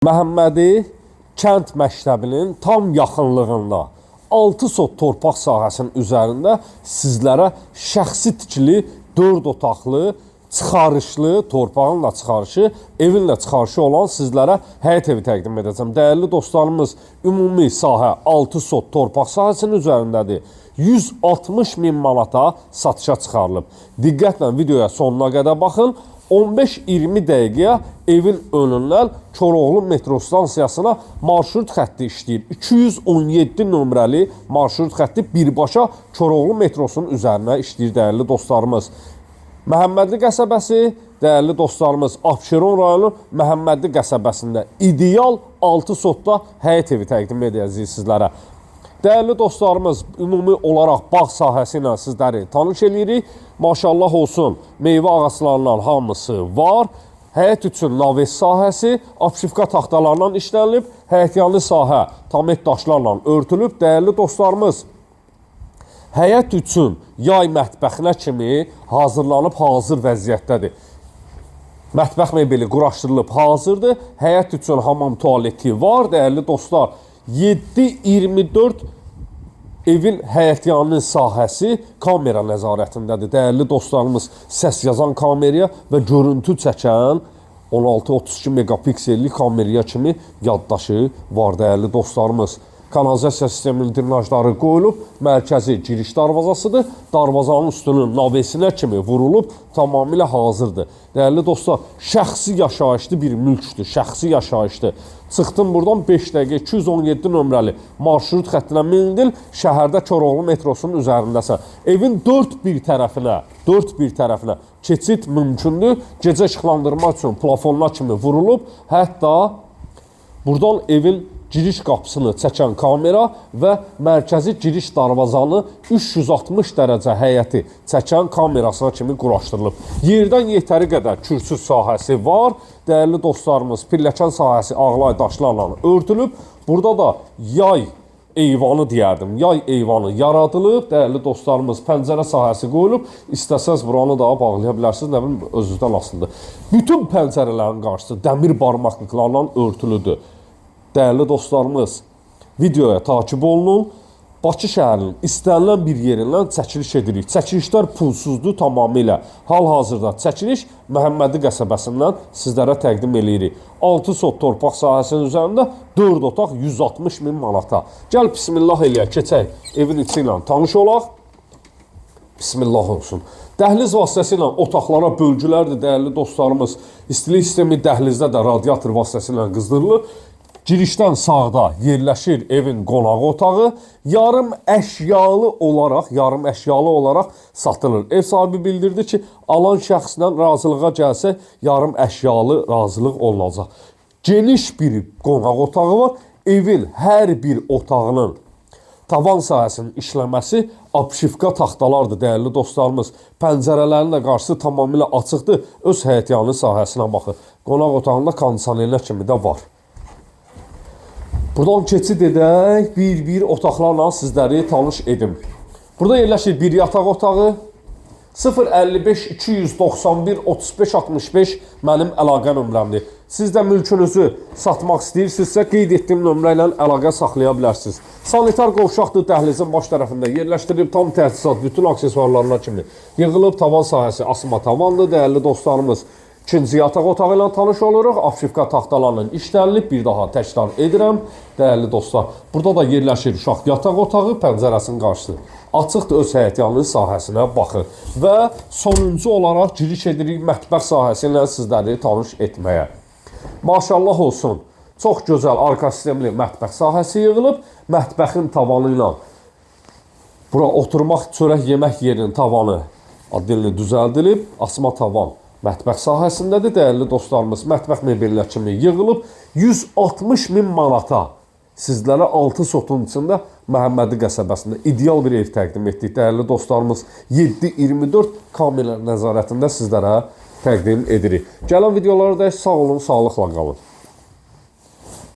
Məhəmmədi kənd məktəbinin tam yaxınlığında 6 sot torpaq sahəsinin üzərində sizlərə şəxsi tikili 4 otaqlı, çıxarışlı, torpağın da çıxarışı, evin də çıxarışı olan sizlərə həyət evi təqdim edəcəm. Dəyərli dostlarımız, ümumi sahə 6 sot torpaq sahəsinin üzərindədir. 160 min manata satışa çıxarılıb. Diqqətlə videoya sonuna qədər baxın. 15-20 dəqiqəyə evin önündən Koroğlu metro stansiyasına marşrut xətti işləyir. 217 nömrəli marşrut xətti birbaşa Koroğlu metrosunun üzərinə işləyir, dəyərli dostlarımız. Məhəmmədli qəsəbəsi, dəyərli dostlarımız, Abşeron rayonu Məhəmmədli qəsəbəsində ideal 6 sotda həyət evi təqdim edəcəyik sizlərə. Dəyərli dostlarımız, ümumi olaraq bağ sahəsi ilə sizləri tanış eləyirik. Maşallah olsun, meyvə ağaclarından hamısı var. Həyət üçün naves sahəsi apşifka taxtalarla işlənilib, həyətyanı sahə tamet daşlarla örtülüb. Dəyərli dostlarımız, həyət üçün yay mətbəxinə kimi hazırlanıb hazır vəziyyətdədir. Mətbəx mebeli quraşdırılıb hazırdır. Həyət üçün hamam tualeti var. Dəyərli dostlar, 7-24 evin həyətyanı sahəsi kamera nəzarətindədir. Dəyərli dostlarımız, səs yazan kameraya və görüntü çəkən 16-32 megapikselli kameraya kimi yaddaşı var, dəyərli dostlarımız. Kanalizasiya sisteminin drenajları qoyulub, mərkəzi giriş darvazasıdır. Darvazanın üstünün navesinə kimi vurulub, tamamilə hazırdır. Dəyərli dostlar, şəxsi yaşayışlı bir mülkdür, şəxsi yaşayışlı. Çıxdın buradan 5 dəqiqə 217 nömrəli marşrut xəttinə mindin, şəhərdə Koroğlu metrosunun üzərindəsən. Evin dörd bir tərəfinə keçid mümkündür. Gecə işıqlandırma üçün plafonlar kimi vurulub, hətta buradan evin giriş qapısını çəkən kamera və mərkəzi giriş darvazanı 360 dərəcə həyəti çəkən kamerasına kimi quraşdırılıb. Yerdən yetəri qədər kürsü sahəsi var. Dəyərli dostlarımız, pilləkən sahəsi ağlay daşlarla örtülüb. Burada da yay eyvanı deyərdim. Yay eyvanı yaradılıb. Dəyərli dostlarımız, pəncərə sahəsi qoyulub. İstəsəz buranı da bağlaya bilərsiniz. Nə bilim, özünüzdən asılıdır. Bütün pəncərələrin qarşısı dəmir barmaqlıqlarla örtülüdür. Dəyərli dostlarımız, videoya takib olunun. Bakı şəhərinin istənilən bir yerindən çəkiliş edirik. Çəkilişlər pulsuzdur tamamilə. Hal-hazırda çəkiliş Məhəmmədli qəsəbəsindən sizlərə təqdim eləyirik. 6 sot torpaq sahəsinin üzərində 4 otaq 160 min manata. Gəl bismillah eləyək, keçək evin içi ilə tanış olaq. Bismillah olsun. Dəhliz vasitəsilə otaqlara bölgülərdir, dəyərli dostlarımız. İstilik sistemi dəhlizdə də radiator vasitəsilə qızdırılır. Girişdən sağda yerləşir evin qonaq otağı. Yarım əşyalı olaraq satılır. Ev sahibi bildirdi ki, alan şəxslə razılığa gəlsə, yarım əşyalı razılıq olunacaq. Geniş bir qonaq otağı var. Evin hər bir otağının tavan sahəsinin işləməsi apşifka taxtalardır, dəyərli dostlarımız. Pəncərələrin də qarşısı tamamilə açıqdır. Öz həyətyanı sahəsinə baxır. Qonaq otağında kondisionerlər kimi də var. Buradan keçid edək, bir-bir otaqlarla sizləri tanış edim. Burada yerləşir bir yataq otağı. 055 291 35 65 mənim əlaqə nömrəmdir. Siz də mülkünüzü satmaq istəyirsinizsə, qeyd etdiyim nömrə ilə əlaqə saxlaya bilərsiniz. Sanitar qovşaqdır, dəhlizin baş tərəfində yerləşdirilib, tam təchizat, bütün aksesuarlarına kimi yığılıb, tavan sahəsi asma tavandır, dəyərli dostlarımız. İkinci yataq otağı ilə tanış oluruq. Apşifka taxtalarla işlənilib. Bir daha təkrar edirəm, dəyərli dostlar. Burada da yerləşir uşaq yataq otağı, pəncərəsinin qarşısı açıqdır, öz həyətyanı sahəsinə baxır. Və sonuncu olaraq giriş edirik mətbəx sahəsi ilə sizləri tanış etməyə. Maşallah olsun. Çox gözəl arka sistemli mətbəx sahəsi yığılıb. Mətbəxin tavanı ilə bura oturmaq, çörək yemək yerinin tavanı adını düzəldilib. Asma tavan mətbəx sahəsindədir, dəyərli dostlarımız. Mətbəx mebellər kimi yığılıb 160 min manata sizlərə 6 sotun içində Məhəmmədli qəsəbəsində ideal bir ev təqdim etdik. Dəyərli dostlarımız, 7-24 kamera nəzarətində sizlərə təqdim edirik. Gələn videolarda sağ olun, sağlıqla qalın.